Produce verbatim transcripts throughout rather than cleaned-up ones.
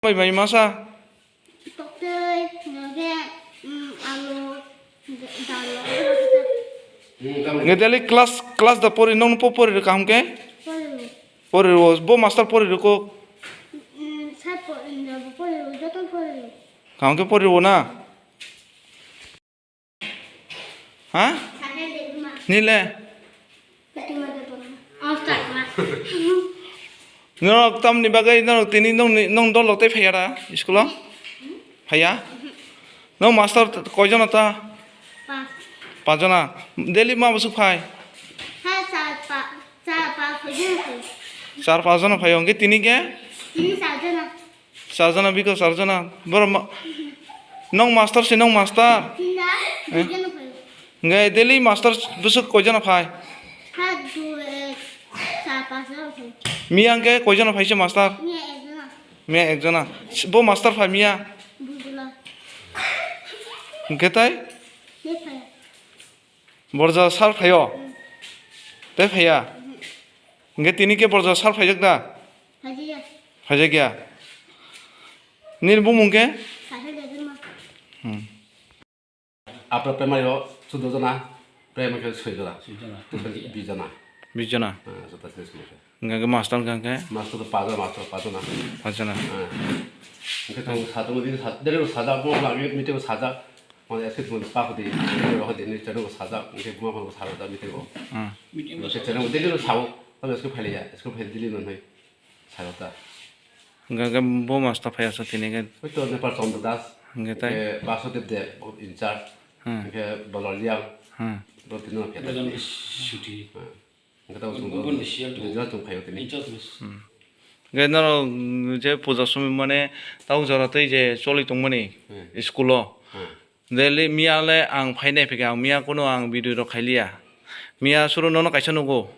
Bai bai masa. Toktwi, hwnkhe, um, alu, da-, dal rok. Hwnkhe daily class, class da pori, nong po-, pori rw kaham khe? Pori rw. Pori rw, bo master pori rw kok? Um, sir po-, um, pori rw, joto pori rw. Kaham khe pori rw na? Ha? Nile? Norok tamni bagwi norok tini nongni, nong dol rok tei phaiya da school o? Phaiya? Nong master koijon ta? Pas. Pajona. Daily ma bwswk phai? Ha, char pa-, char pas jon phai. Char pas jon phai, hwnkhe tini khe? Tini char jon. Sarjana biko sarjana. Boro ma-, nong master se nong master. Hinda, eh? Duijano phai. Ngai daily master bwswk koijana phai? Ha, du, eh, char pas jona phai. Miya hwnkhe koijana phai se master? Miya ekjona. Miya ekjona. Bo master phai miya? Bujula. Hwnkhe tai? Te phai. Borja sar phaio? Tei phaiya? Hwnkhe tini khe borja sar phaijak da? Phaijakya. Phaijakya? Nini bumung khe? Sahil Debbarma. Hmm. Upper primary o chuddo jona, primary khe soi jona. Soi jona. Total bis jona. Bis jona? Ah, jota se soi jona. Hwnkhe master hwnkhe? Master to paja, master paja na. Paja na. Ah. Hwnkhe to satung din sat, dere saja, bo lagi meeting saja. Mo eske thun pa khudi, ro khudi ni chero saja, hwnkhe buma ko saja da meeting o. Ah. Hwnkhe chero dere sao, tamo eske phailiya, eske phai dili non hai. Saja ta. Hwnkhe bo master phaiya sa tini khe. Oi to Nepal Chandra Das. Hwnkhe tai? Hwnkhe Basudeb de, bo in charge. Hmm. Hwnkhe Balaliang. Hmm. Bo tini no pheta. Suti. Hmm. Hwnkhe tamo chwng Bumbo ni siyal tu. Jora chwng phaio tini. Incha tu. Hmm. Hwnkhe norok, mm, je puja somoi mane tabuk jora tei je choli tongmani. Hmm. School o. Hmm. Daily miya le ang phainai phikha, ang miya kunu ang video rok khailiya. Miya suru nono kaisa nugo.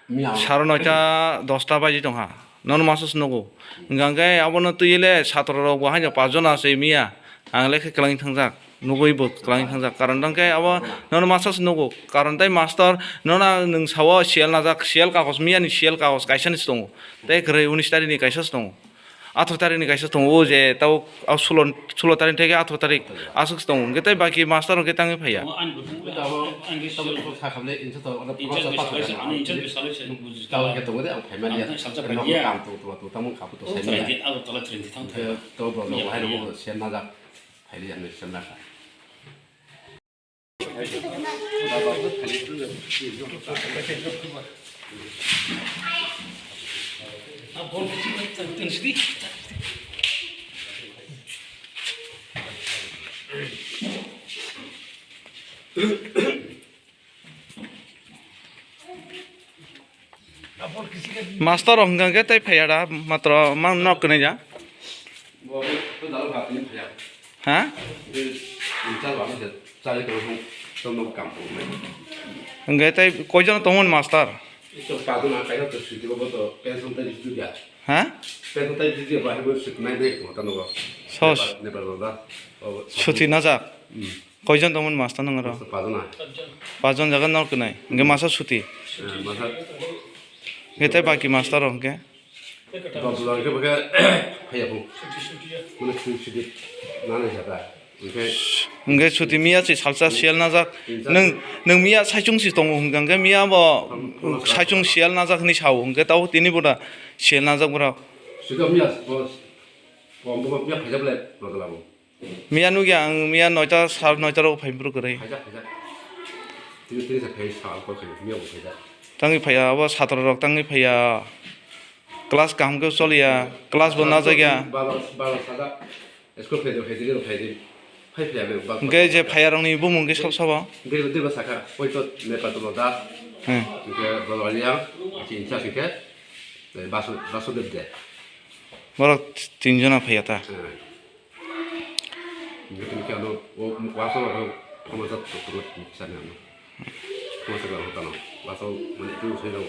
Miya. Saro noita dosta baji tongkha. Nono masa se nugo. Hwnkhe abono twi le satro rok bo haino pas jona se miya. Ang le khe kwlangwi thangjak, nugwi bo kwlangwi thangjak. Karon tang khe abo nono masa se nugo. Karon tei master nono nwng sao siyal najak, siyal kagos, miya ni siyal kagos kaisa ni se tongo. Tei kwrwi unis tarik ni kaisa se tongo. Athro tarik ni kaisa tongo, o je tabo sulo, sulo tarik theke athro tarik aswk se tongo. Hwnkhe tei baki master hwnkhe tangwi phaiya. Tabo, tabo sakhamle insa to, tabo khe tongo de, ang phaimani ya. Tamo kam tong tong tong tamo khapu to saimani. To bro, no, hai no, sen najak. Phaili ang sen najak. Master rok hwnkha khe tei phaiya da, matro mang nok kwnwi ya. Bo, bo, bo dalok ba tini phaiya. Ha? Bo, bo dalok ba tini phaiya. Chari tong tong tong nok kam tong nai. Hwnkhe tei koijon tongmani master? Ito padona kaisa to suti bo to pension tai bisu ya. Ha? Pension tai bisu ya, bahai bo suti nai dei ko tano bo. Sos. Nepal, Nepal ba. Suti najak. Hmm. Koijon tongmani master nang aro? Master pajona. Pajon jaga nor kwnai. Hwnkhe masa suti. Eh, masa. Hwnkhe tei baki master rok hwnkhe? Babula hwnkhe bwkhe phaiya phung. Mane suti suti nana jata. Hwnkhe. Hwnkhe suti miya si salsa siyal najak. Insa. Nwng, nwng miya saichung si tongo hwnkha hwnkhe miya bo saichung siyal najak hinwi sao hwnkhe tabo tini boda siyal najak borok. Suti miya bo, bo, bo miya phaijak le bodolabo. Miya nugya ang miya noita sar noita rok phai bwrwi kwrwi. Phaijak, phaijak. Tini, tini se phai sa ang kol khaijak, miya bo phaijak. Tangwi phaiya abo satro rok tangwi phaiya. Class kaham khe choliya, class bo najak ya. Balo, balo sajak. School phai de, phai de, phai de. Phai phaiya be, bal. Hwnkhe je phaiya rokni bumung khe sab sabo? Hwnkhe deba saka, poito Nepal tolo da. Hmm. Hwnkhe balo aliya, chincha hwnkhe, eh, Basu, Basudeb de. Borok tin jona phaiya ta. Hmm. Hwnkhe tini khe ano o waso rok phano jat tok tok sani ano. Phano saka ano tano. Waso mane tu sai rok.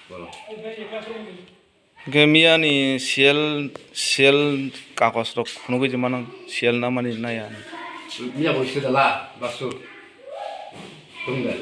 Bolo. Hwnkhe miya ni siyal, siyal kagos rok phunugwi je mano siyal na mani naya. Miya bo siyal la basu. Tungda.